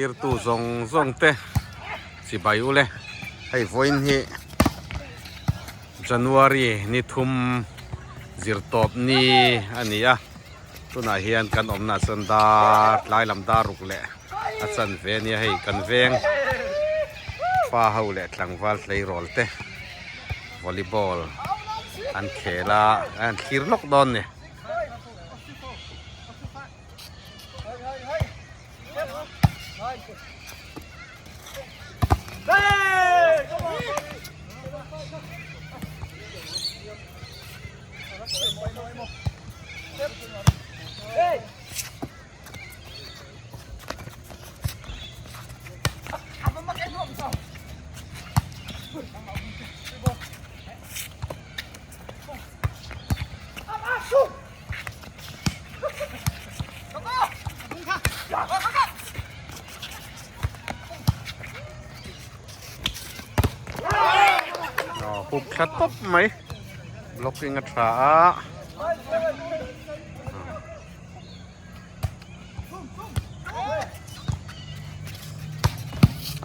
Thirtu zawng zawng te chibai ule hei vawiin hi January ni thum zirtawp ni a ni a tunah hian kan awmna ah chuan dar tlai lam dar ruk leh a chan ve a nia hei kan veng pa ho leh tlangval tleirawl te volleyball an khel a an thlir lawk dawn a ni. Hup thla tawp mai blocking a tha a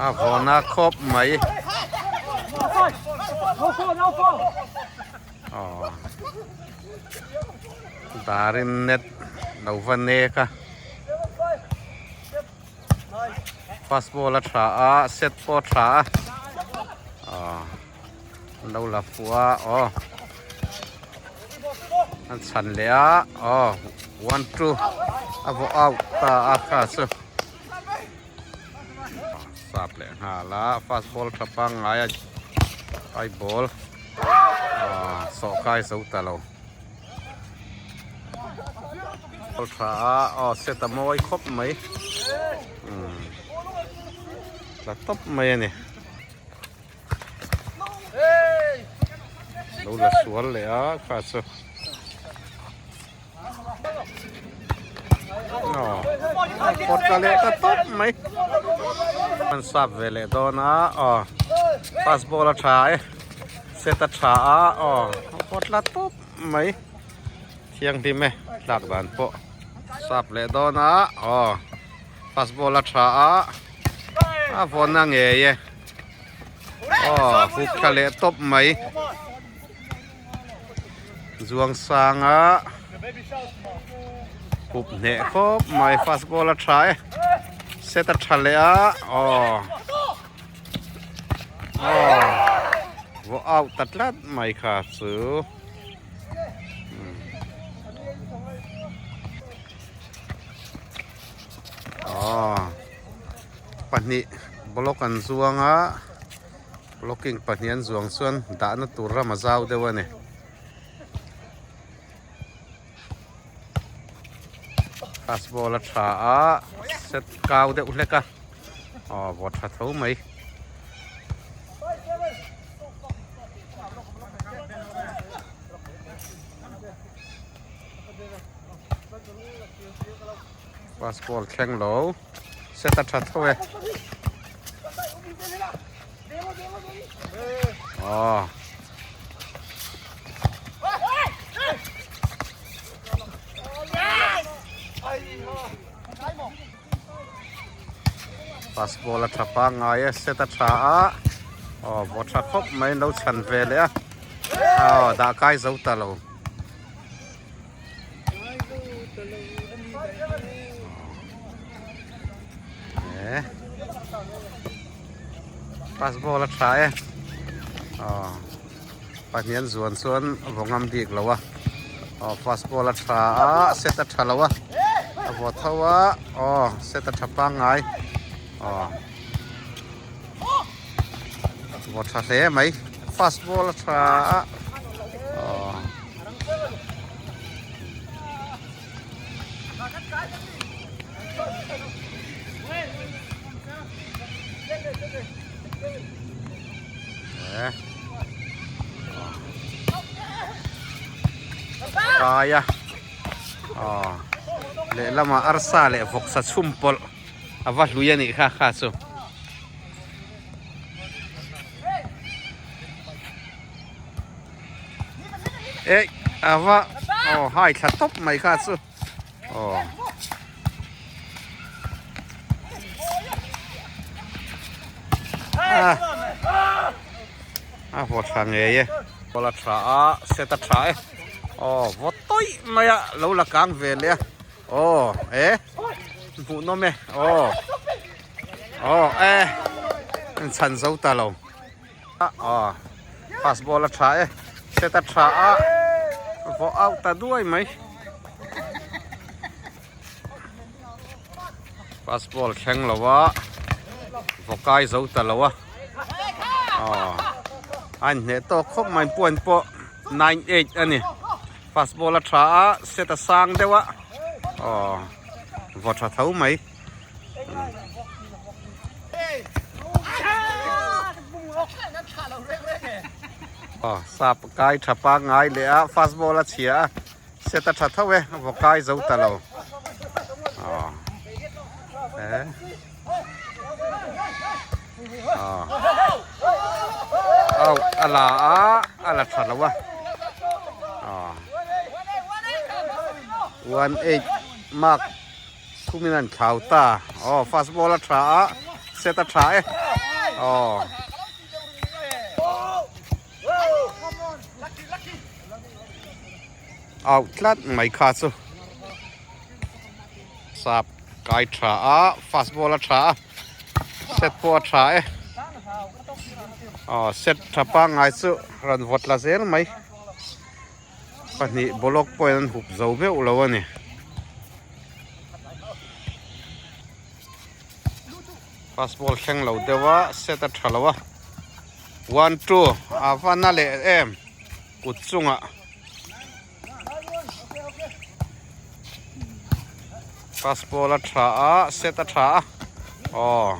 a vawn a khawp mai aw. Darin net lo va nek a fast ball a tha a set pawh a tha a aw an lo la fuh a aw an chhan leh a aw 1 2 a vaw out ta a kha chu sap leh nghal a fast ball tha pangngai a ai ball aw sawhkai zo ta lo. Ball tha a aw set a mawi khawp mai umm tla tawp mai a ni lo la sual leh a kha chu aw pawt tla leh ta tawp mai an sap ve leh dawn a aw fast ball a tha e set a tha a aw pawt tla tawp mai. Thianghlim e tlak dan pawh sap leh dawn a aw fast ball a tha a a vawn a ngei e aw huk tha leh tawp mai zuang sang a hup hneh khawp mai fast ball a tha e set a tha leh a aw aw vaw out ta tlat mai kha chu. Pahnih block an zuang a blocking pahnih an zuang chuan dahna tur ram a zau deuh a ni. Fast ball a tha a set kau deuh hlek a aw vaw tha tho mai. Fast ball thleng lo set a tha tho e aw Fast ball a tha pangngai e set a tha a aw vaw tha khawp mai an lo chhan ve leh a aw dah kai zo ta lo. Fast ball a tha e aw pahnih an zuan chuan vaw ngam bik lo a aw fast ball a tha a set a tha lo a a vaw tho a aw set a tha pangngai aw vaw tha hle mai fast ball a tha a aw. Kai a aw lehlamah arsa leh vawksa chhum pawlh a va hlui a nih kha kha chu. Eh a va aw hai thla tawp mai kha chu. Aw. A a vaw tha ngei e. Ball a tha a, set a tha e. Aw vaw tawih mai a, lo la kang ve leh a. Aw e hmuhnawm e aw aw e an chhan zo ta lo aw fast ball a tha e set a tha a vaw out ta duai mai fast ball thleng lo a vaw kai zo ta lo a aw a inhneh tawk khawp mai point pawh 9 8 a ni. Fast ball a tha a, set a sang deuh a, aw vaw tha tho mai. Aw sap kai tha pangngai leh a, fast ball a chhia a, set a tha tho e, vaw kai zo ta lo. Aw he aw au a la a, a la tha lo a. 18 mark thumin an thlau ta aw fast ball a tha a set a tha e aw out tlat mai kha chu sap kai tha a fast ball a tha a set pawh a tha e aw set tha pangngai chu rawn vawt la zel mai pahnih block pawhin an hup zo meuh lo a ni. Fast ball thleng lo deuh a set a tha lo a 1 2 a va na leh em kut chungah. Fast ball a tha a set a tha a aw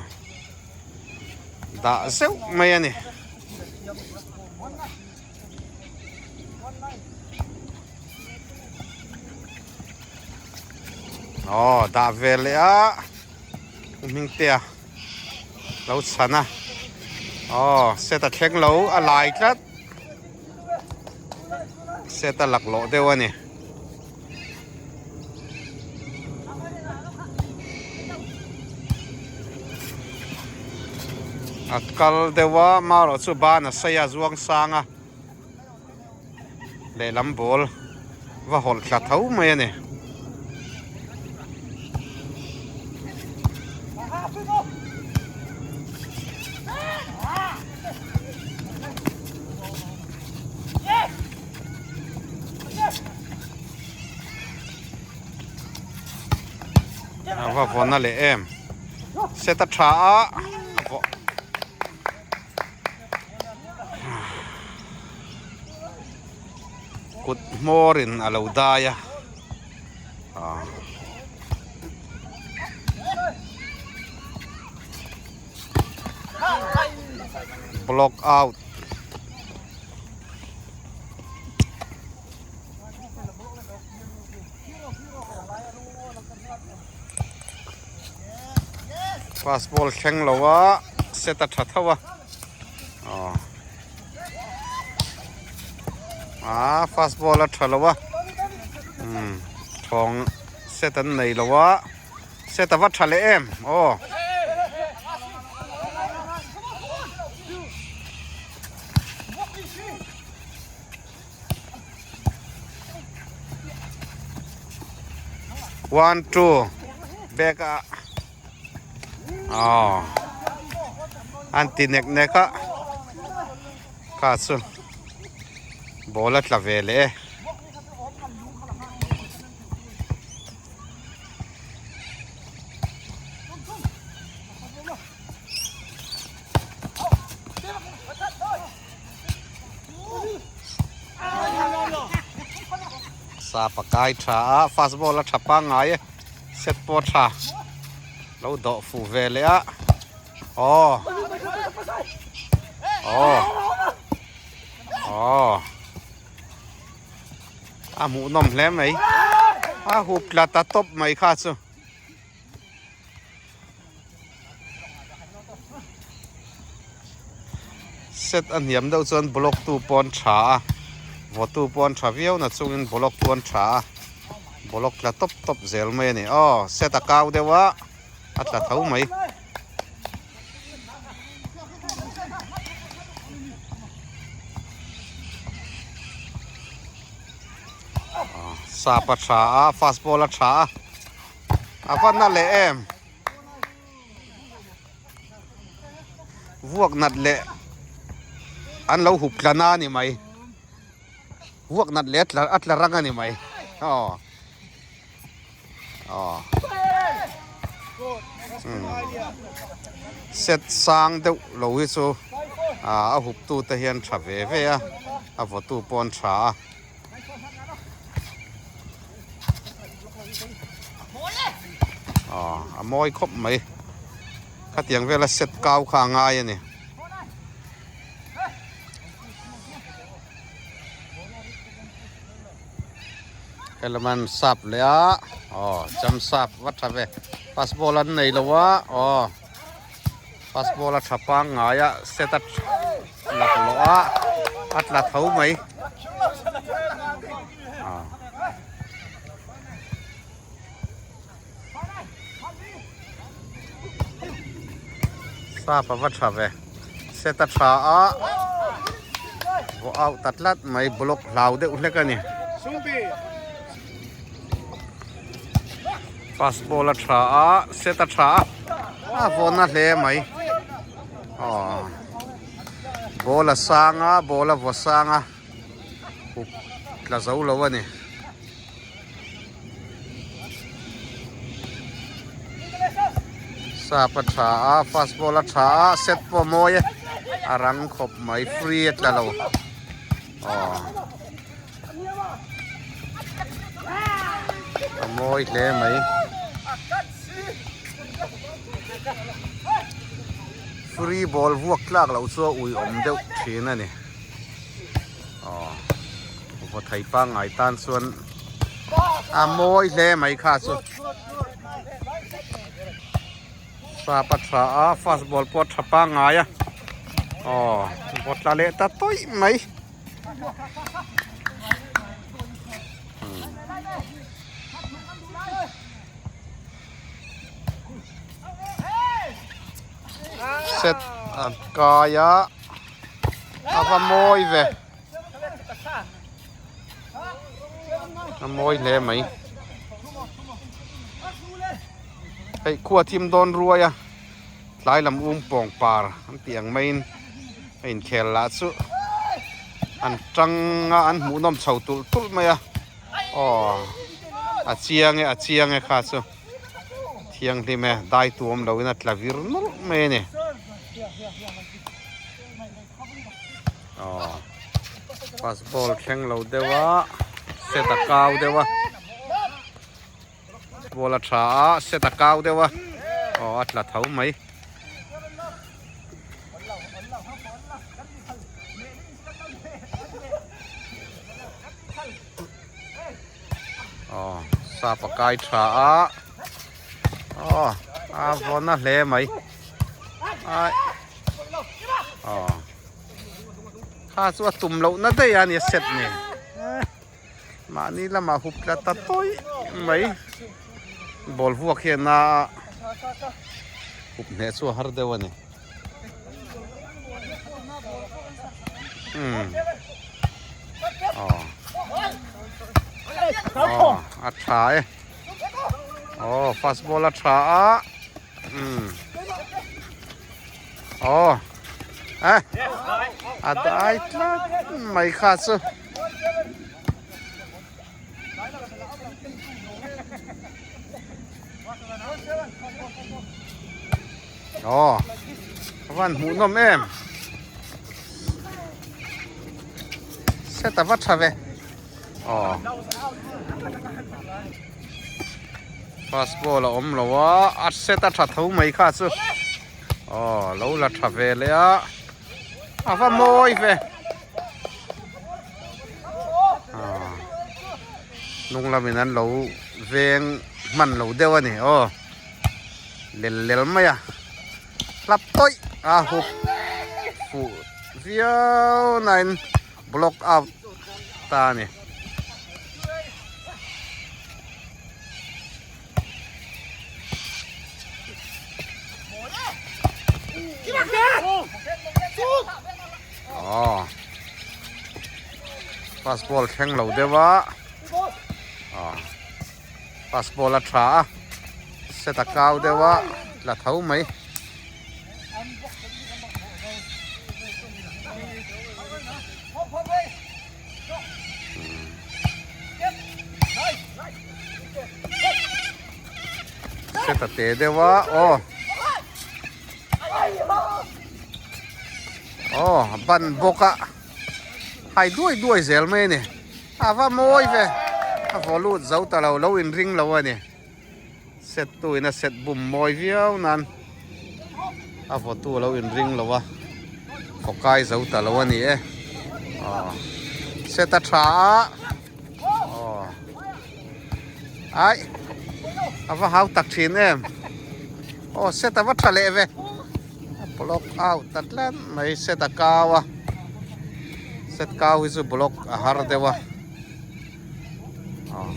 dah zeuh mai a ni. Aw dah ve leh a hmingtea lo chhan a aw set a thleng lo a lai tlat. Set a laklawh deuh a ni. A kal deuh a marawh chu ban a sei a zuang sang a lehlam ball va hawlh thla tho mai a ni. A va vawn a leh em set a tha a a vawh kut hmawr in a lo dai a ah. Block out. Fast ball thleng lo a set a tha tho a aw ah fast ball a tha lo a umm thawng set an nei lo a. Set a va tha leh em aw. One two back a aw an ti nek nek a kha chu ball a tla ve leh e. Sap a kai tha a fast ball a tha pangngai e set pawh a tha lo dawh fuh ve leh a aw aw aw. A hmuhnawm hle mai. A hup tla ta tawp mai kha chu. Set a hniam deuh chuan block tu pawh an tha a, vaw tu pawh an tha viau na chungin block tu an tha a, block tla tawp tawp zel mai a ni. Aw set a kau deuh a, a tla tho mai. Sap a tha a, fast ball a tha a, a va na leh em. Vuak nat leh an lo hup tla na a ni mai. Vuak nat leh a tla rang a ni mai. Aw. Aw. Set sang deuh lo hi chu a hup tu te hian tha ve ve a, a vaw tu pawh an tha a. Aw a mawi khawp mai khatiang vela set kau kha a ngai a ni. Helaman sap leh a aw jam sap va tha ve pass ball an nei lo a aw pass ball a tha pangngai a set a laklawh a a tla tho mai aw. Sap a va tha ve set a tha a vaw out ta tlat mai block hlau deuh hlek a ni fast ball a tha a set a tha a a vaw na hle mai aw ball a sang a ball a vaw sang a hup tla zo lo a ni. Sap a tha a fast ball a tha a set pawh a mawi e a rang khawp mai free a tla lo aw a mawi hle mai free ball vuak tlak loh chu a ui awm deuh thin a ni. Aw vaw thei pangngai tan chuan a mawi hle mai kha chu sap a tha a fast ball pawh a tha pangngai a aw vaw tla leh ta tawih mai. Set a kai a. A va mawi ve. A mawi hle mai. Hei khua thim dawn ruai a tlai lam um pawng par an tih ang maiin a inkhel lah chu an tang a an hmuh nawm chho tulh tulh mai a aw a chiang e a chiang e kha chu. Thianghlim e, dai tu awm loin a tla vir nawlh mai a ni. Aw, pass ball thleng lo deuh a, set a kau deuh a, ball a tha a, set a kau deuh a, aw a tla tho mai. Aw sap a kai tha a aw a vawn a hle mai ai aw kha chu a tum loh na daih a ni a set ni mahni lamah hup tla ta tawih mai ball vuak hian a hup hneh chu a har deuh a ni umm aw aw a tha e aw fast ball a tha a umm aw eh a dai tlat mai kha chu. Aw a van hmuh nawm em set a va tha ve aw fast ball a awm lo a a set a tha tho mai kha chu aw lo la tha ve leh a a va mawi ve. Hnung lamin an lo veng hman lo deuh a ni aw lel lel mai a hlap tawih a hup fuh viau nain block out ta a ni. Aw fast ball thleng lo deuh a aw. Pass ball a tha a, set a kau deuh a, tla tho mai. Set a te deuh a, aw. Aw, ban bawk a, hai duai duai zel mai a ni. A va mawi ve, a vaw lut zo ta lo, lo inring lo a ni. Set tu in a set bum mawi viau nan a vaw tu lo inring lo a, khaw kai zo ta lo a ni e. Aw, set a tha a, aw, ai, a va hau tak thin em. Aw, set a va tha leh ve, a block out ta tlat mai, set a kau a. Set kau hi chu block a har deuh a aw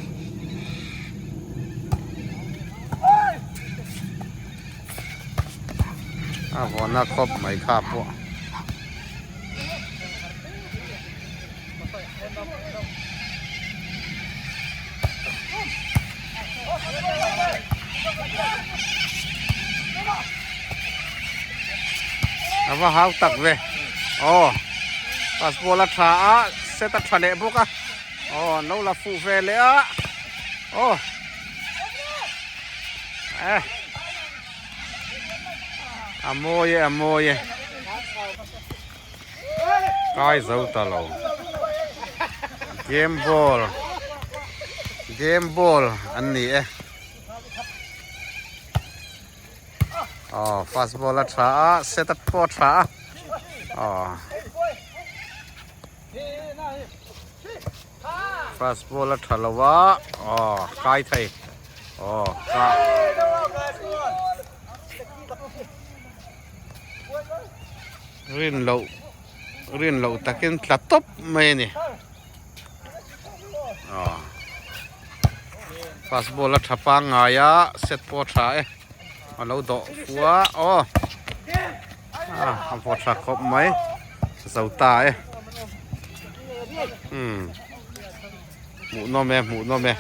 a vawna khawp mai kha pawh a va hau tak ve aw pass ball a tha a set a tha leh bawk a aw an lo la fuh ve leh a aw eh a mawi e a mawi e kai zo ta lo game ball game ball an ni e Aw fast ball a tha a set up pawh a tha a aw fast ball a tha lo a aw kai thei aw ka rin loh rin loh takin tla tawp mai a ni. Fast ball a tha pangngai a set pawh a tha e a lo dawh fua aw a vaw tha khawp mai zo ta e umm hmuh nawm e hmuh nawm e.